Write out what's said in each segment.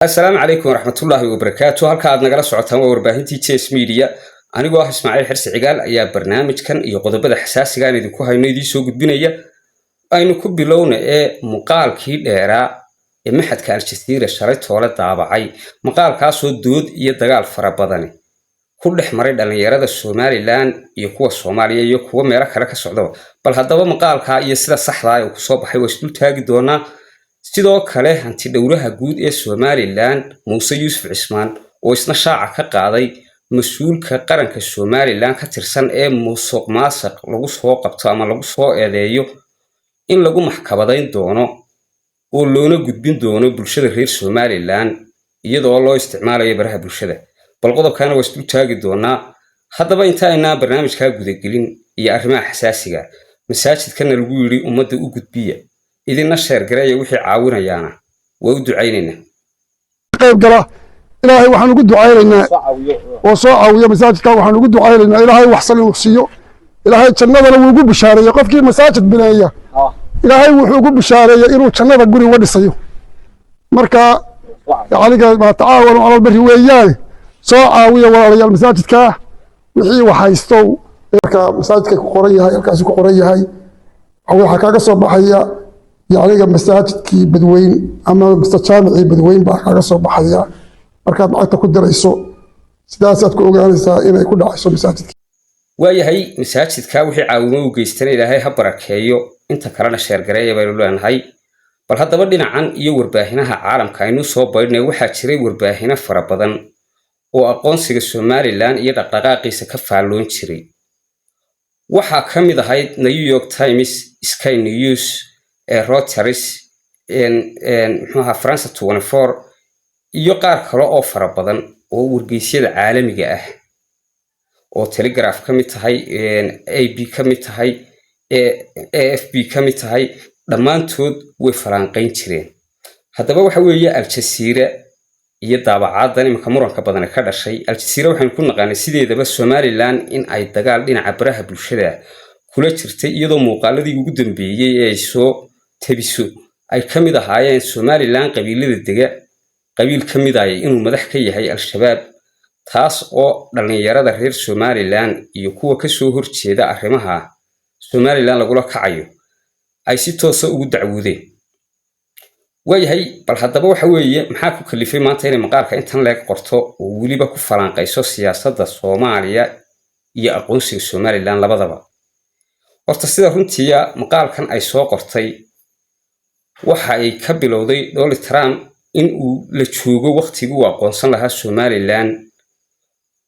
Asalaamu calaykum waraxmatullaahi wabarakaatu. Halka aad nagala socotaan waa warbaahintii Jes Media. Anigoo ah Ismaaciil Xirsi Cigaal ayaa barnaamijkan iyo qodobada xasaasiga aan idinku hayno idiin soo gudbinaya. Aynu ku bilowna ee muuqaalkii dheeraa ee maxadka Al-Jasiira shalay toole daabacay, maqaalkaasoo dood iyo dagaal fara badani ku dhex maray dhallinyarada Somaliland iyo kuwa Soomaaliya iyo kuwa meelo kale ka socdaba. Bal haddaba maqaalkaa iyo sida saxdaa ee uu kusoo baxay waa isdul taagi doonaa. Sidoo kale hanti dhowraha guud ee Somaliland, Muuse Yuusuf Cismaan, oo isna shaaca ka qaaday mas-uulka qaranka Somaliland ka tirsan ee musuq maasuq lagu soo qabto ama lagu soo eedeeyo in lagu maxkamadayn doono oo loona gudbin doono bulshada reer Somaliland iyadoo loo isticmaalayo baraha bulshada. Bal qodobkaana waa isdul taagi doonaa. Haddaba inta aynaan barnaamijkaa gudagelin iyo arrimaha xasaasiga, masaajidkana lagu yidhi ummadda u gudbiya, idinna share gareeya, wixii caawinayaana waa u ducaynaynaa. Qayb gala. Ilaahay waxaan ugu ducaynaynaa oo soo caawiya masaajidka, waxaan ugu ducaynaynaa Ilaahay waxsan inuu siiyo. Ilaahay jannadana wuu ugu bishaareeyey. Qofkii masaajid bineeya, Ilaahay wuxuu ugu bishaareeyey inuu jannada guri uga dhisayo. Marka yacniga maa tacaawanu cala albiri weeyaane, soo caawiya walaalayaal masaajidkaa wixii wax haysto. Marka masaajidka ku qoran yahay, halkaasi ku qoran yahay, waxaa kaaga soo baxaya yacniga masaajidkii Badweyn ama jaamicii Badweyn baa kaaga soo baxaya. Markaad lacagta ku dirayso, sidaasaad ku ogaanaysaa inay ku dhacayso masaajidkii. Waayahay, masaajidka wixii caawimo u geystana Ilaahay ha barakeeyo, inta kalena share gareeya baynu leenahay. Bal haddaba dhinacan iyo warbaahinaha caalamka aynu soo baydhnay, waxaa jiray warbaahino fara badan oo aqoonsiga Somaliland iyo dhaqdhaqaaqiisa ka faalloon jiray. Waxaa ka mid ahayd New York Times, Sky News, Reuters, muxuu ahaa, France 24 iyo qaar kale oo fara badan oo wargeysyada caalamiga ah oo Telegraph ka mid tahay, AP ka mid tahay, AFP ka mid tahay, dhammaantood way falanqayn jireen. Haddaba waxa weeye Al-Jasiira iyo daabacaaddan iminka muranka badani ka dhashay. Al-Jasiira waxaynu ku naqaanay sideedaba Somaliland in ay dagaal dhinaca baraha bulshada kula jirtay, iyadoo muuqaaladii ugu dambeeyey ee ay soo tabiso ay ka mid ahaayeen Somaliland qabiilada dega qabiil ka mid ay inuu madax ka yahay Al-Shabaab, taas oo dhallinyarada reer Somaliland iyo kuwa kasoo horjeeda arrimaha Somaliland lagula kacayo ay si toosa ugu dacwoodeen. Waayahay, bal haddaba waxa weeye, maxaa ku kalifay maanta inay maqaalka intan leeg qorto oo weliba ku falanqayso siyaasadda Soomaaliya iyo aqoonsiga Somaliland labadaba? Horta sida runtiya maqaalkan ay soo qortay waxa ay ka bilowday Donald Trump in uu la joogo waqtigii uu aqoonsan lahaa Somaliland,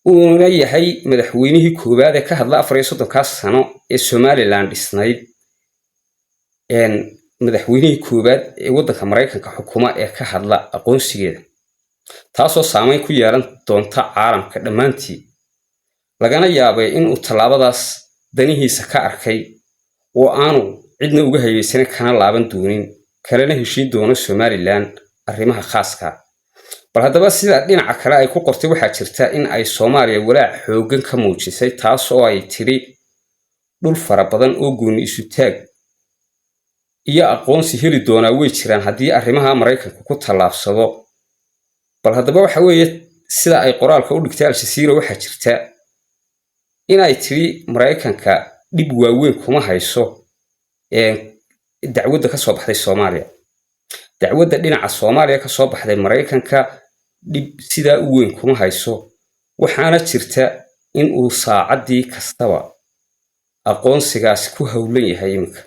uuna yahay madaxweynihii koowaad ee ka hadla 34-kaa sano ee Somaliland dhisnayd, madaxweynihii koowaad ee waddanka Maraykanka xukuma ee ka hadla aqoonsigeeda, taasoo saameyn ku yeelan doonta caalamka dhammaantii, lagana yaabay inuu tallaabadaas danihiisa ka arkay oo aanu cidna uga hayeysanin, kana laaban doonin, kalena heshiin doono Somaliland arrimaha khaaska. Bal haddaba sida dhinaca kale ay ku qortay, waxaa jirta in ay Soomaaliya walaac xooggan ka muujisay, taas oo ay tidhi dhul fara badan oo gooni isutaag iyo aqoonsi heli doonaa way jiraan haddii arrimaha Maraykanku ku tallaabsado. Bal haddaba waxa weeye, sida ay qoraalka u dhigtay Al-Jasiira, waxaa jirta inay tidhi Maraykanka dhib waaweyn kuma hayso dacwadda ka soo baxday Soomaaliya. Dacwadda dhinaca Soomaaliya ka soo baxday Maraykanka dhib sidaa u weyn kuma hayso, waxaana jirta in uu saacaddii kastaba aqoonsigaasi ku howlan yahay iminka.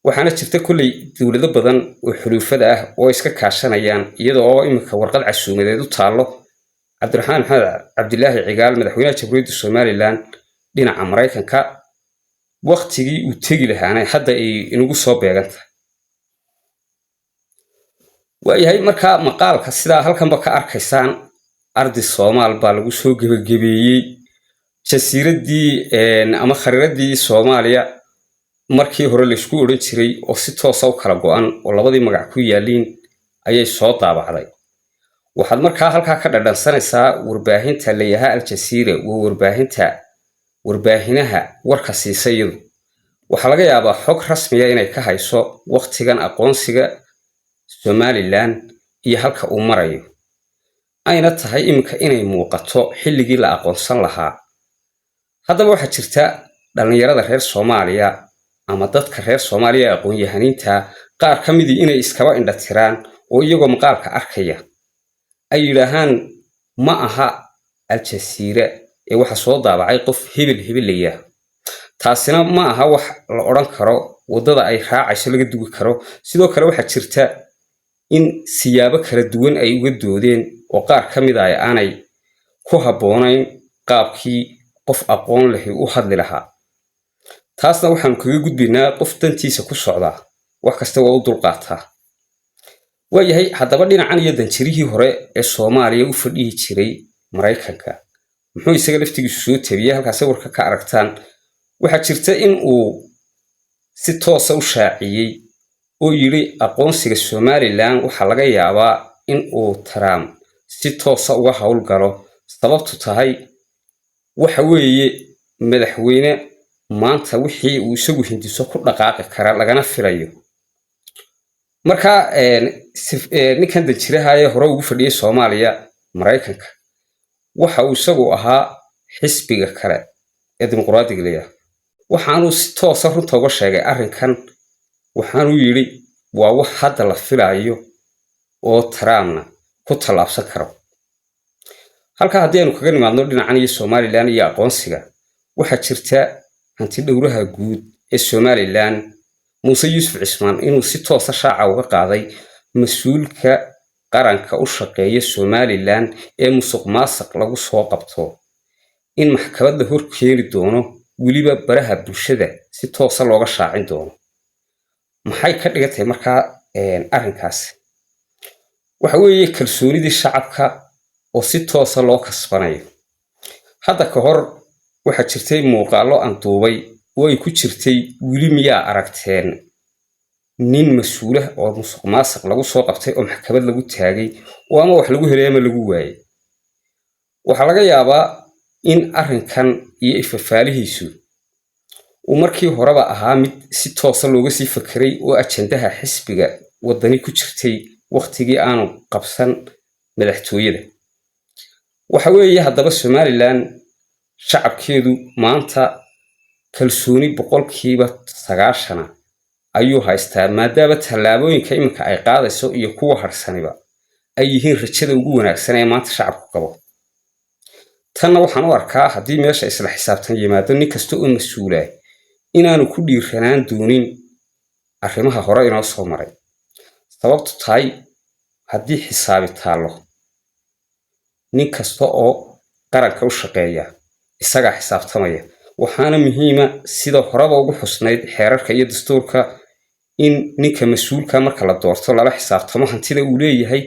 Waxaana jirta kolley dowlado badan oo xuluufada ah oo iska kaashanayaan, iyada oo iminka warqad casuumadeed u taallo Cabdiraxmaan Maxamed Cabdilaahi Cigaal, madaxweynaha Jamhuuriyadda Somaliland, dhinaca Maraykanka, waktigii uu tegi lahaana hadda ay inagu soo beegan tahay. Waayahay, markaa maqaalka sidaa halkanba ka arkaysaan, ardi Soomaal baa lagu soo gebagabeeyey. Jasiiraddii ama khariiradii Soomaaliya markii hore laysku odhan jiray oo si toosa u kala go-an oo labadii magac ku yaaliin ayay soo daabacday. Waxaad markaa halkaa ka dhadhansanaysaa warbaahinta layahaa Al-Jasiira waa warbaahinta warbaahinaha warka siisa. Iyadu waxaa laga yaabaa xog rasmiya inay ka hayso waktigan aqoonsiga Somaliland. Iyo halka uu marayo ayna tahay iminka inay muuqato xilligii la aqoonsan lahaa. Haddaba waxaa jirta dhallinyarada reer Soomaaliya ama dadka reer Soomaaliya ee aqoon-yahaniinta qaar ka midii inay iskaba indha tiraan oo iyagoo maqaalka arkaya ay yidhaahaan ma aha Al-Jasiira ee waxa soo daabacay qof hebel hebelaya. Taasina ma aha wax la odhan karo waddada ay raacayso laga dugi karo. Sidoo kale waxaa jirta in siyaabo kala duwan ay uga doodeen oo qaar ka mid ah aanay ku habboonayn qaabkii qof aqoon lehi u hadli lahaa. Taasna waxaanu kaga gudbaynaa qof dantiisa ku socdaa wax kasta waa u dulqaataa. Waayahay, haddaba dhinacan iyo danjirihii hore ee Soomaaliya u fadhihi jiray Maraykanka muxuu isaga laftigiisu soo tabiyey? Halkaas sawirka ka aragtaan, waxaa jirta in uu si toosa u shaaciyey oo yidhi aqoonsiga Somaliland waxaa laga yaabaa in uu Trump si toosa uga howlgalo, sababtu tahay waxa weeye madaxweyne maanta wixii uu isagu hindiso ku dhaqaaqi kara lagana filayo. Marka ninkan danjiraha ee hore ugu fadhiyey Soomaaliya Maraykanka waxa uu isagu ahaa xisbiga kale ee Dimuqraadiga leeyahay. Waxaanuu si toosa runta uga sheegay arrinkan, waxaanuu yidhi waa wax hadda la filaayo oo Trumpna ku tallaabsan karo. Halkaa haddii aynu kaga nimaadno dhinacan iyo Somaliland iyo aqoonsiga, waxaa jirta hanti dhowraha guud ee Somaliland Muuse Yuusuf Cismaan inuu si toosa shaaca uga qaaday mas-uulka qaranka u shaqeeya Somaliland ee musuq maasuq lagu soo qabto in maxkamad la hor keeni doono, weliba baraha bulshada si toosa looga shaacin doono. Maxay ka dhigan tahay markaa arrinkaasi? Waxa weeye kalsoonidii shacabka oo si toosa loo kasbanayo. Hadda ka hor waxaa jirtay muuqaallo aan duubay oo ay ku jirtay weli miyaa aragteen nin mas-uulah oo musuq maasuq lagu soo qabtay oo maxkamad lagu taagay oo ama wax lagu helay ama lagu waayay? Waxaa laga yaabaa in arrinkan iyo ifafaalihiisu uu markii horeba ahaa mid si toosa looga sii fakeray oo ajandaha xisbiga Waddani ku jirtay wakhtigii aanu qabsan madaxtooyada. Waxa weeye haddaba Somaliland shacabkeedu maanta kalsooni 90% ayuu haystaa, maadaama tallaabooyinka iminka ay qaadayso iyo kuwa harsaniba ay yihiin rajada ugu wanaagsan ee maanta shacabku qabo. Tanna waxaan u arkaa haddii meesha isla xisaabtan yimaado, nin kasta oo mas-uula inaanu ku dhiiranaan doonin arrimaha hore inoo soo maray, sababtu tahay haddii xisaabi taallo nin kasta oo qaranka u shaqeeya isagaa xisaabtamaya. Waxaana muhiima sida horeba ugu xusnayd xeerarka iyo dastuurka in ninka mas-uulka marka la doorto lala xisaabtamo hantida uu leeyahay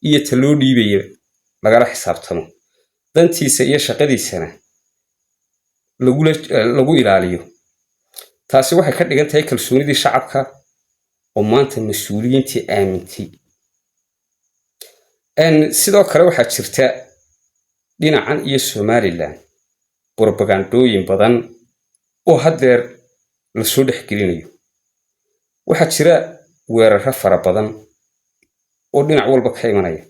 iyo ta loo dhiibaya lagala xisaabtamo, dantiisa iyo shaqadiisana lagu ilaaliyo. Taasi waxay ka dhigan tahay kalsoonidii shacabka oo maanta mas-uuliyiintii aamintay. Sidoo kale waxaa jirta dhinacan iyo Somaliland brobagandooyin badan oo haddeer lasoo dhex gelinayo. Waxaa jira weeraro fara badan oo dhinac walba ka imanaya.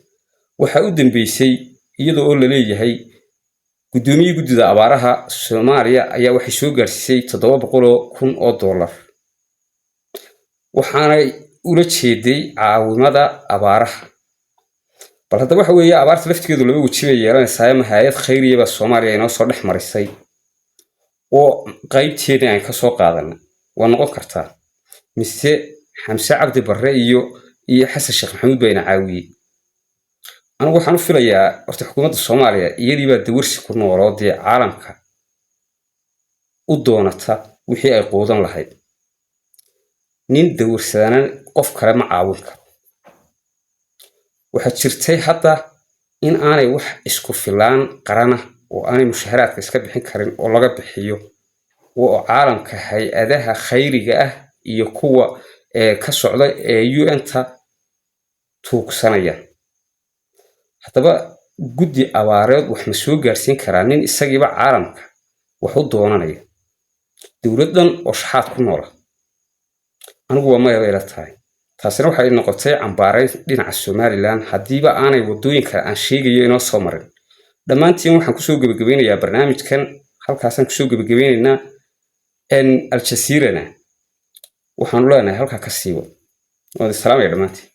Waxaa u dambeysay iyadoo oo la leeyahay guddoomiyii guddida abaaraha Soomaaliya ayaa waxay soo gaarsiisay $700,000, waxaanay ula jeeday caawimada abaaraha. Bal haddaba waxa weeye abaarta laftigeedu laba weji bay yeelanaysaa: ama hay-ad khayriya baa Soomaaliya inoo soo dhex marisay oo qaybteedii aan ka soo qaadanay waa noqon kartaa, mise Xamse Cabdi Barre iyo Xasan Sheekh Maxamuud baa ina caawiyey. Anigu waxaan u filayaa horta xukuumadda Soomaaliya iyadii baa dawarsi ku nooloo dee caalamka u doonata wixii ay quudan lahayd. Nin dawarsadana qof kale ma caawin karo. Waxaa jirtay hadda in aanay wax isku filaan qarana oo aanay mushaharaadka iska bixin karin oo laga bixiyo oo caalamka hay-adaha khayriga ah iyo kuwa ka socda ee UN-ta tuugsanaya. Haddaba guddi abaareed wax ma soo gaarsiin karaa nin isagiiba caalamka wax u doonanaya, dowlad dhan oo shaxaad ku noola? Anigu waa maya bay ila tahay. Taasina waxay noqotay cambaarayn dhinaca Somaliland, haddiiba aanay waddooyinka aan sheegayo inoo soo marin. Dhammaantiin waxaan kusoo gebagabeynayaa barnaamijkan, halkaasaan kusoo gebagabeynaynaa. Aljazeerana waxaanu leenahay halkaa ka siiwo. Waan salaamaya dhammaantiin.